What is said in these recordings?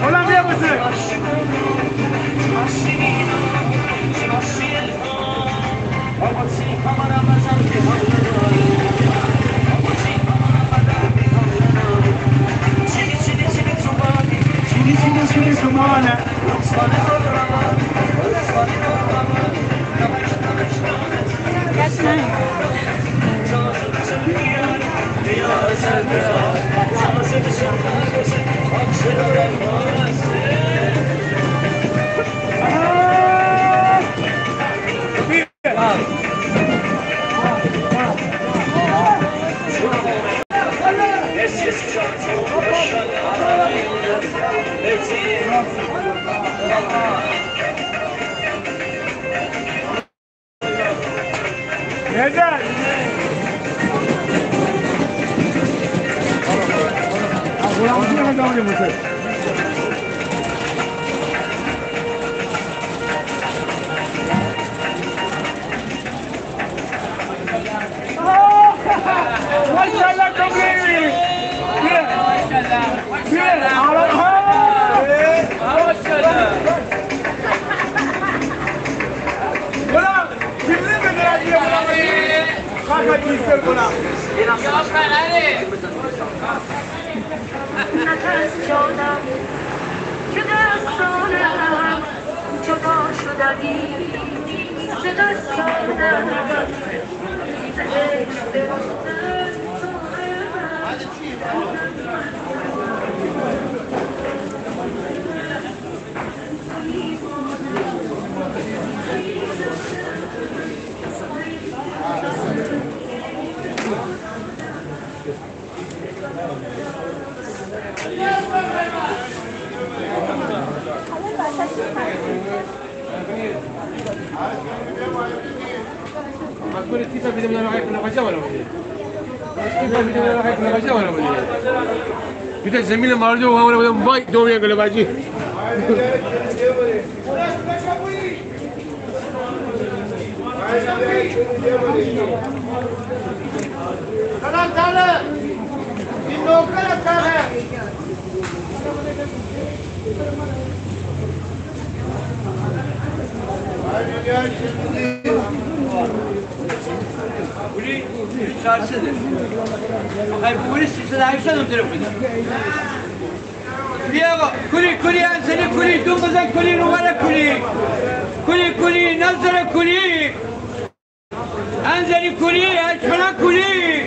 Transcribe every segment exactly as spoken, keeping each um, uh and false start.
اولا بیا بزن. ماشاءالله، کمری. بیا. بیا. آرام. ها. ماشاءالله. بلا، کمری بدرا بیا، بلا. خاکا کیسر بلا. نفس دادم، جدا شدم، جدا شدنی، صدا کردم. بیده زمین مردم و همونه بودن بای دومی گله باجی. بیا آقا، کولی، کولی، انزلی کولی، دوم بزن کولی، روماله کولی. کولی، کولی، نظره کولی. انزلی کولی، اشپنا کولی.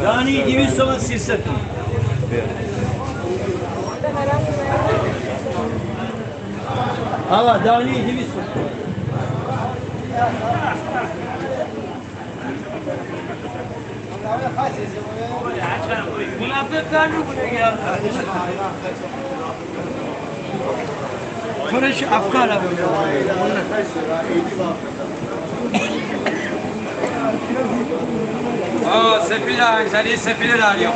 دانی دیویست تومن سیصد تومن. آقا، دانی دیویست تومن. منافق کار نکنه. ترش افکار. آه، سفید انزلی، سفید دریا.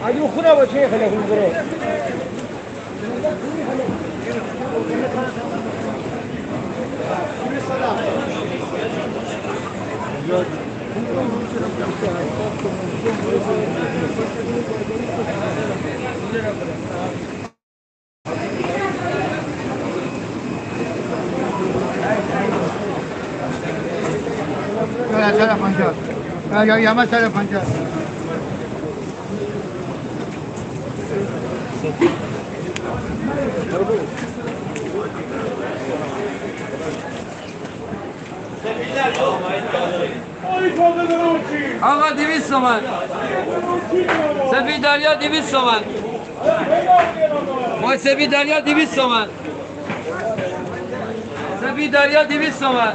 اگه خونه باشه خیلی خوب برو. سر پنجاه. یا، یا، یا، ما سر پنجاه. آقا، دویست تومن. سپید دریا، دویست تومن. وای، سپید دریا، دویست تومن. سپید دریا، دویست تومن.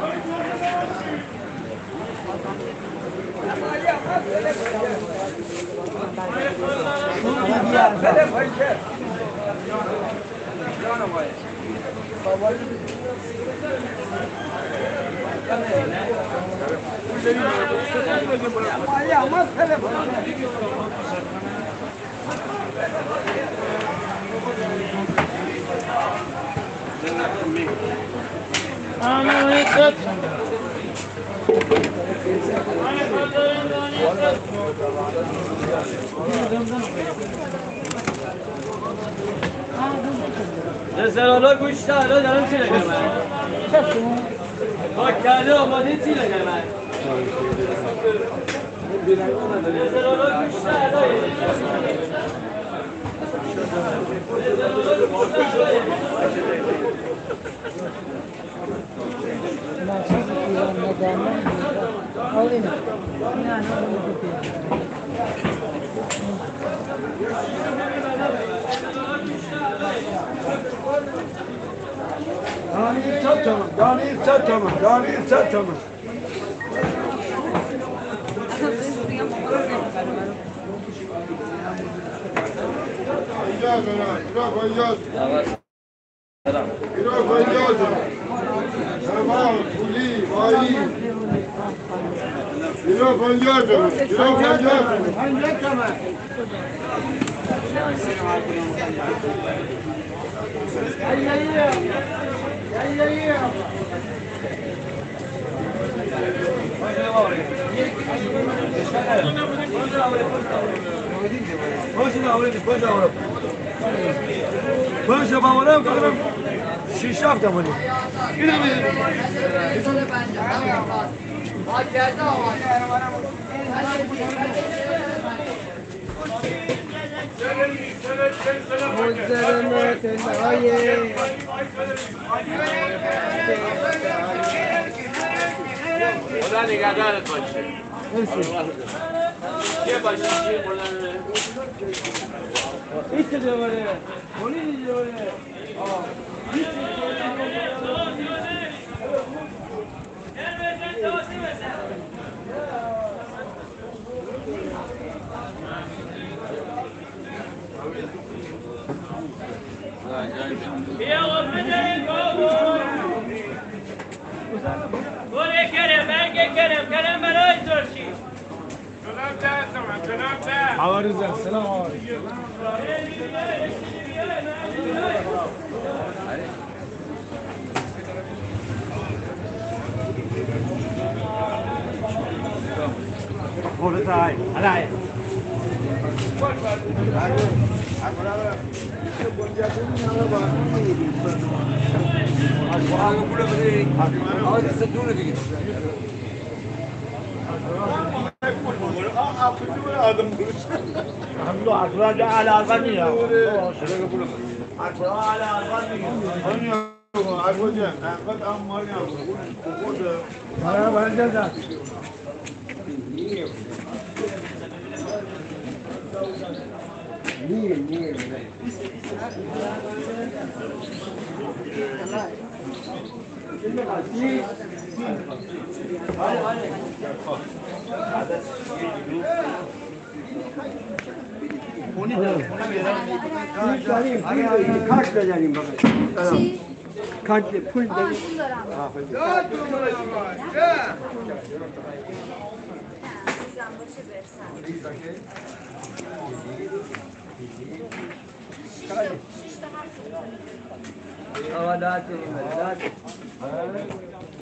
زرالا گوش داره، دارم چی نگم من؟ با کله آماده چی نگم من؟ زرالا گوش داره. دانه صد تومن، دانه صد تومن، دانه صد تومن. باشه، باورم کنم. شیش هفت تومنی. خدا نگهدارت باشه. مرسی. چه باشه، چه مولانا؟ هیچ چه دوره؟ پلیس دوره؟ آه. هیچ چه دوره؟ بیا آقا، بزنید، بابا. گل کرم، برگ کرم، کرم برای ترکی. سلام علیکم، سلام علیکم. آقا رضا، سلام علیکم. کارت بزنیم بابا. چی؟ کارت، پول داری؟ آه، پول دارم. آه، پول دارم.